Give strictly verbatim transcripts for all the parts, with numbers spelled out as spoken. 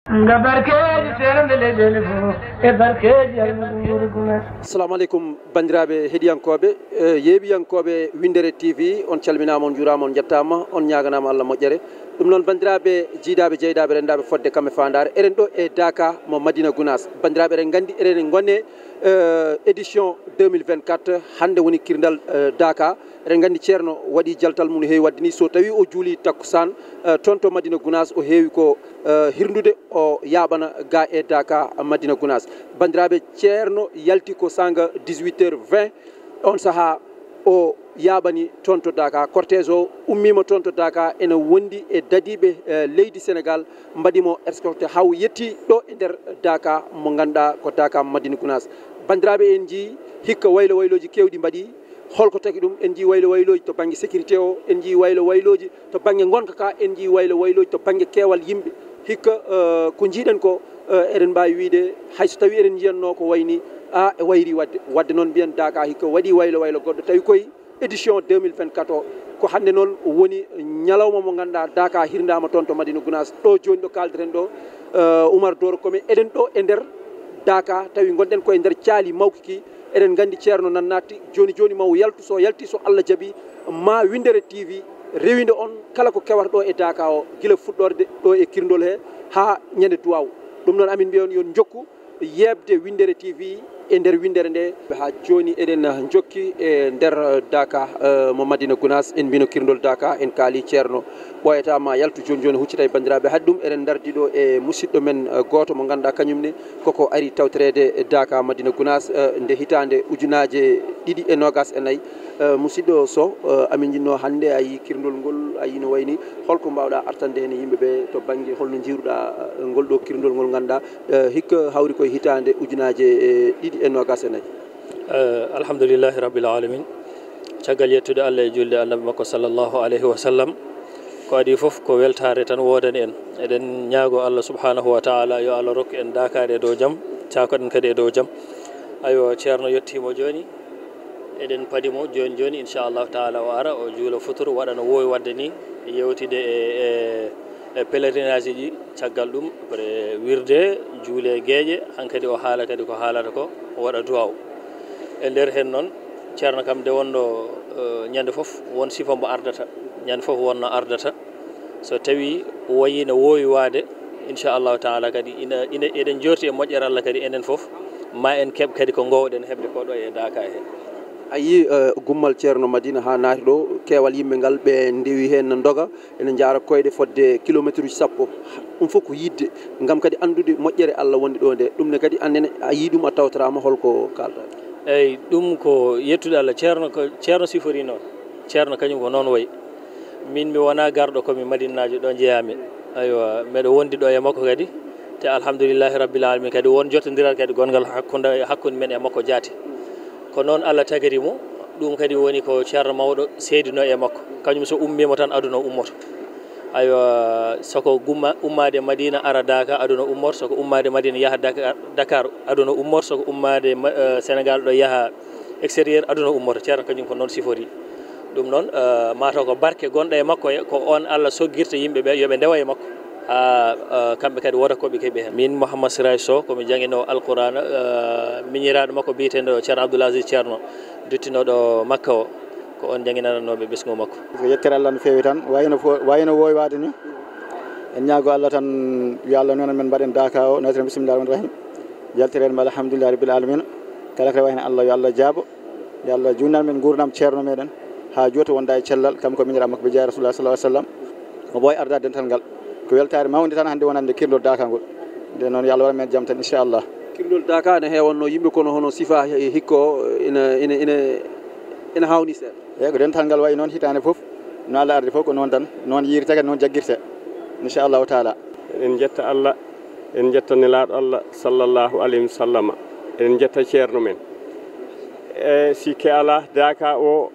Nga barkeeji seernde leyɗeele fof e barkeeji almuɓe Gunaas. Assalamu aleykum, banndiraaɓe heɗiyankooɓe, eh, yeeɓiyankooɓe Winndere T V, on calminaama, on njuuraama, on njettaama, on ñaaganaama Allah moƴƴere. Ɗum noon, banndiraaɓe jiidaaɓe, jeydaaɓe, renndaaɓe fodde kam e faandaare, eɗen ɗo e Daaka mo Madina Gunaas. Banndiraaɓe, eɗen nganndi eɗen ngoni, eh, édition deux mille vingt-quatre, hannde woni kirndal, eh, Daaka. Eɗen nganndi Ceerno waɗi jaltal mum no heewi waɗde ni, so tawii o juulii takkusaan, eh, toon to Madina Gunaas, o heewi ko, eh, hirnude, o yaaɓana ga e Daaka Madina Gunaas. Banndiraaɓe, Ceerno yalti ko saanga dix-huit heures vingt, oon sahaa o yaaɓani toon to Daaka. Cortège o ummiima toon to Daaka, ene wondi e dadiiɓe, eh, leydi Senegaal, mbaɗi mo escorte haa o yetti ɗo e nder Daaka mo ngannduɗaa ko Daaka Madina Gunaas. Banndiraaɓe, en njii hikka waylo waylooji keewɗi mbaɗi. Holko tagi ɗum? En njii waylo waylooji to bannge sécurité o, en njii waylo waylooji to bannge ngonka ka, en njii waylo waylooji to bannge keewal yimɓe. Hikka, eh, ko njiiɗen ko, eh, eɗen mbaawi wiyde, hay so tawii eɗen njiyatnoo ko wayi ni, a, e wayri waɗde. Waɗde noon mbiyen Daaka hikka waɗi waylo waylo goɗɗo, tawi koye édition deux mille vingt-quatre o. Ko hannde noon woni ñalawma mo ngannduɗaa Daaka hirndaama toon to Madina Gunaas. Ɗo jooni ɗo kaaldeten ɗo, eh, Oumar Doro Kome, eɗen ɗo e nder Daaka, tawi ngonɗen ko e nder caali mawki ki. Eɗen nganndi Ceerno nan naatti, jooni jooni ma o yaltu, so yalti, so Allah jaɓi, ma Winndere T V rewinda on kala ko kewata ɗo e Daaka o, gila fuɗɗorde ɗo e kirndol he haa ñande duwaaw. Ɗum noon, amin mbiya on yo on njokku yeeɓde Winndere T V e nder winndere nde. Haa jooni eɗen njokki e nder Daaka, eh, mo Madina Gunaas, en mbino kirndol Daaka, en kaali Ceerno ɓooyata ma yaltu jooni jooni, huccita e banndiraaɓe. Haɗi ɗum eɗen ndardi ɗo e musidɗo men, eh, gooto mo ngannduɗaa kañum ne koko ari tawtoreede Daaka Madina Gunaas, eh, nde hitaande ujunaaje ɗiɗi e noogaas e nayi. Eh, musidɗo Sow, eh, amin njiɗno hannde a yii kirndol ngol, a yii no wayni, holko mbaawɗaa artande heen yimɓe ɓe to bannge, holno njiiruɗaa, eh, ngol ɗo kirndol ngol ngannduɗaa, eh, hikka hawri koye hitaande ujunaaje, eh, ɗiɗi e noogaas e nayi? Eh, alhamdulillahi rabbil alamin. Caggal yettude Allah e julde Annabi makko sallallahu alayhi wa sallam, ko adii fof ko weltaare tan woodani en. Eɗen ñaago Allah subhanahu wa taala yo Allah rokku en daakaade e dow jam, caakoɗen kadi e dow jam. Aywa, Ceerno yettiima jooni, eɗen paadi mo jooni jooni, inchallahu taala o ara, o juula futuro, waɗa no woowi waɗde ni, yewtide e, e, e pèlerinage ji. Caggal ɗum, après wirde, juule geeƴe, hankadi o haala kadi ko haalata ko, o waɗa duwaaw. E nder heen noon, Ceerno kam nde wonno, eh, ñande fof, won sifa mbo ardata, ñande fof wonno ardata. So tawi wayi no woowi waade, inchallahu taala kadi ina, ina, eɗen jorti e moƴƴere Allah kadi enen fof, ma en keɓ kadi ko ngoowɗen heɓde ko ɗo e Daaka he. A yii, eh, gummal Ceerno Madina haa naati ɗo, keewal yimɓe ngal, ɓe ndewi heen no ndoga, ene njaara koyɗe fodde kilometre uji sappo. Ɗum fof ko yiɗde, ngam kadi anndude moƴƴere Allah wonde ɗo nde. Ɗum ne kadi, aan nene, a yii ɗum, a tawtoraama, holko kaalɗaa? Eyi, ɗum ko yettude Allah. Ceerno ko, Ceerno sifori noon. Ceerno kañum ko noon wayi. Min mi wonaa garɗo, ko mi Madinnaajo, ɗo njeyaa-mi. Aywa, mbeɗa wondi ɗo e makko kadi. Te alhamdulillahi rabbil alamin kadi won jottondiral kadi gonngal hakkunde, hakkunde men e makko jaati. Ko noon Allah tagiri mo. Ɗum kadi woni ko ceerno mawɗo seedinoo e makko. Kañum so ummiima tan aduna ummoto. Aywa, soko gumma-, ummaade Madina ara Daaka, aduna ummoto. Soko ummaade Madina yaha Daka-, Dakar, aduna ummoto. Soko ummaade Ma-, eh, Senegaal ɗo yaha extérieur, aduna ummoto. Ceerno kañum ko noon sifori. Ɗum noon, eh, mataw ko barke gonɗo e makko he, ko oon Allah soggirta yimɓe ɓe, yo ɓe ndewa e makko. Haa, eh, kamɓe kadi wota ko ɓe keɓi heen. Min Mouhammad Siraji Sow, ko mi jannginoowo Alqur'aana, eh, miñiraaɗo makko biyeteeɗo Ceerno Abdoul Aziz Ceerno, duttinooɗo Makka o, ko oon jannginananooɓe ɓesngu makko. Ko yettere Allah no feewi tan, wayno fo-, wayno woowi waade ni. En ñaago Allah tan, yo Allah noon men mbaɗen Daaka o, nawtiren bismillahir rahmanir rahim. Yaltiren mo alhamdulillahi rabbil alamin. Kala ko rewa heen Allah, yo Allah jaabo. Yo Allah juutnan men nguurndam ceerno meɗen haa juuta wonda e cellal, kam ko miñiraaɗo makko ɓe jeyaa Rasulullah sallallahu alaihi wasallam. Mo ɓooy arda dental ngal. Ko weltaare mawnde tan hannde wonande kirndol Daaka ngol. Nde noon yo Allah waɗan men jam tan, inchallah. Kirndol Daaka ne heewanno yimɓe, kono hono sifa he-, hikka o ina, ina, ina, ina haawni seeɗa. Eyi, ko dental ngal wayi noon hitaande fof. No Allah ardi fof ko noon tan. Noon yiirtee kadi, noon jaggirtee. Inchallahu taala. Eɗen njetta Allah, eɗen njetta Nelaaɗo Allah sallallahu alayhi wa sallama. Eɗen njetta ceerno men. E sikke alaa, Daaka o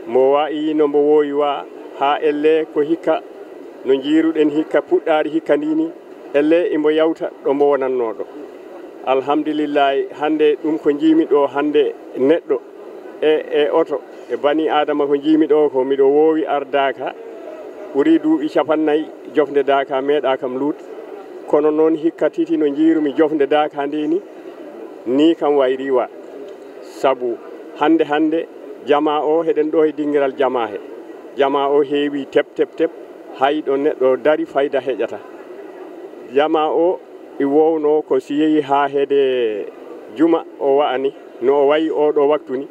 mo wayi no mbo woowi wa haa ellee ko hikka no njiiruɗen hikka puɗɗaari hikka ndi ni, ellee imo yawta ɗo mbo wonannoo ɗo. Alhamdulillahi, hannde ɗum ko njiimi ɗo hannde neɗɗo e, e oto e bani Aadama ko njiimi ɗo ko miɗo woowi ar Daaka ɓuri duuɓi capannay jofnde Daaka meeɗaa kam luut. Kono noon hikka titi no njiirumi jofnde Daaka nde ni, ni kam wayri wa. Sabu hannde hannde jamaa o heɗen ɗo e dingiral jamaa he. Jamaa o heewi tep, tep, tep, hay ɗo neɗɗo dari fayda heƴata. Jamaa o i wowno ko si yehi haa heede juma o wa'ani, no o wayi oo ɗo waktu ni.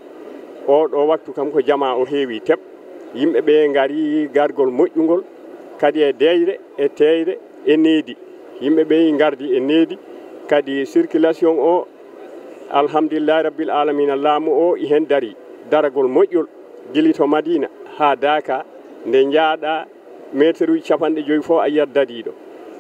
Oo ɗo waktu kam ko jamaa o heewi tep. Yimɓe ɓe ngari gargol moƴƴungol, kadi e deeyre, e teeyre, e needi. Yimɓe ɓe ngardi e needi, kadi circulation o, alhamdulillahi rabbil alamina, laamu o i heen dari daragol moƴƴol, gili to Madina haa Daaka, nde njaaɗa meeteruuji capanɗe joyi fof a yiyat dadiiɗo,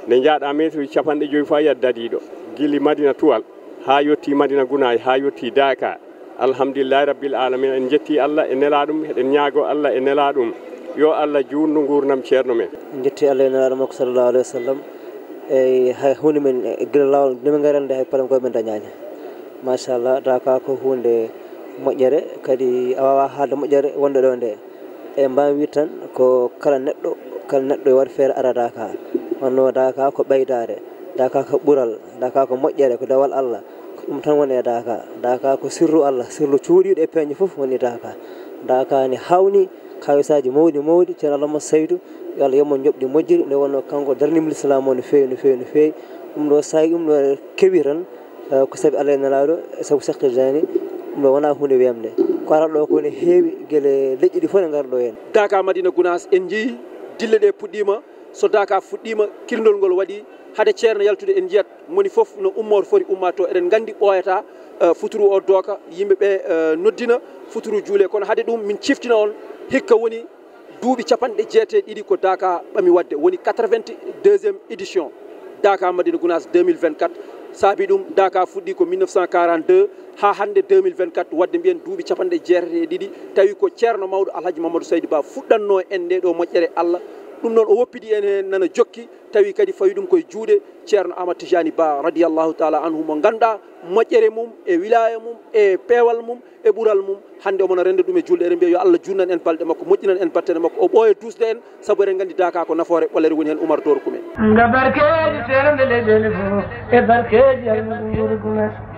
nde njaaɗa meeteruuji capanɗe joyi fof a yiyat dadiiɗo, gili Madina Tuwal haa yotti Madina Gunaay, haa yotti Daaka. Alhamdulillahi rabbil alamina, en njetti Allah e nelaaɗum, eɗen ñaago Allah e nelaaɗum, yo Allah juutnu nguurndam ceerno men. En njetti Allah e nelaaɗo makko sallallahu alayhi wa sallam. Eyi, hay huunde men, e gila laawol nde min ngarande, hay palankoye men dañaani. Machallah, Daaka ko huunde moƴƴere, kadi a waawaa haalde moƴƴere wonde ɗo nde. E mbaawi wiide tan ko kala neɗɗo, kala neɗɗo yo waɗ feere ara Daaka. Wonno Daaka ko ɓeydaare, Daaka ko ɓural, Daaka ko moƴƴere, ko dewal Allah. Ko ɗum tan woni e Daaka. Daaka ko sirru Allah, sirru cuuɗiiɗo e peeñe fof woni Daaka. Daaka ne hawni kawisaaji mawɗi mawɗi, ceerno Allah mo saytu, yo Allah yoɓ mo njoɓdi moƴƴiri, nde wonno kanko darnimo lislaam o no feewi, no feewi, no feewi. Ɗum ɗo saa'i, ɗum ɗo kewi tan, eh, ko sabi Allah e nelaaɗo, e sabu Cheikh Tidiane, ɗum ɗo wonaa huunde weemde. Ko ara ɗo ko ne heewi, gila leƴƴi ɗi fof ne ngara ɗo heen. Daaka Madina Gunaas, en njii dille ɗe puɗɗiima, so Daaka fuɗɗiima, kirndol ngol waɗi, hade ceerno yaltude en njiyat moni fof no ummoo to foti ummaade to. Eɗen nganndi ɓooyataa, eh, futuru o dooka, yimɓe ɓe, eh, noddina, futuru juule. Kono hade ɗum, min ciftina on, hikka woni duuɓi capanɗe jeetati e ɗiɗi ko Daaka ɓami waɗde, woni quatre-vingt-deuxième édition Daaka Madina Gunaas deux mille vingt-quatre. Saabi ɗum, Daaka fuɗɗi ko mille neuf cent quarante-deux haa hannde deux mille vingt-quatre, waɗde mbiyen duuɓi capanɗe jeetati e ɗiɗi, tawi ko ceerno mawɗo Alhaji Mamadou Saydi Ba fuɗɗannoo en nde ɗo moƴƴere Allah. Ɗum noon o woppidi en heen nana jokki, tawi kadi fawi ɗum koye juuɗe ceerno Ahmad Tijani Ba radiyallahu taala anhu, mo ngannduɗaa moƴƴere mum e wilaaya mum e peewal mum e ɓural mum, hannde omo na rennda ɗum e juulɗe. Eɗen mbiya yo Allah juutnan en balɗe makko, moƴƴinan en battane makko, o ɓooya duusde en, sabu eɗen nganndi Daaka ko nafoore ɓollere woni heen. Umar Doro Kume. Nga barkeeji seernde leyɗeele fof e barkeeji almuɓe Kume.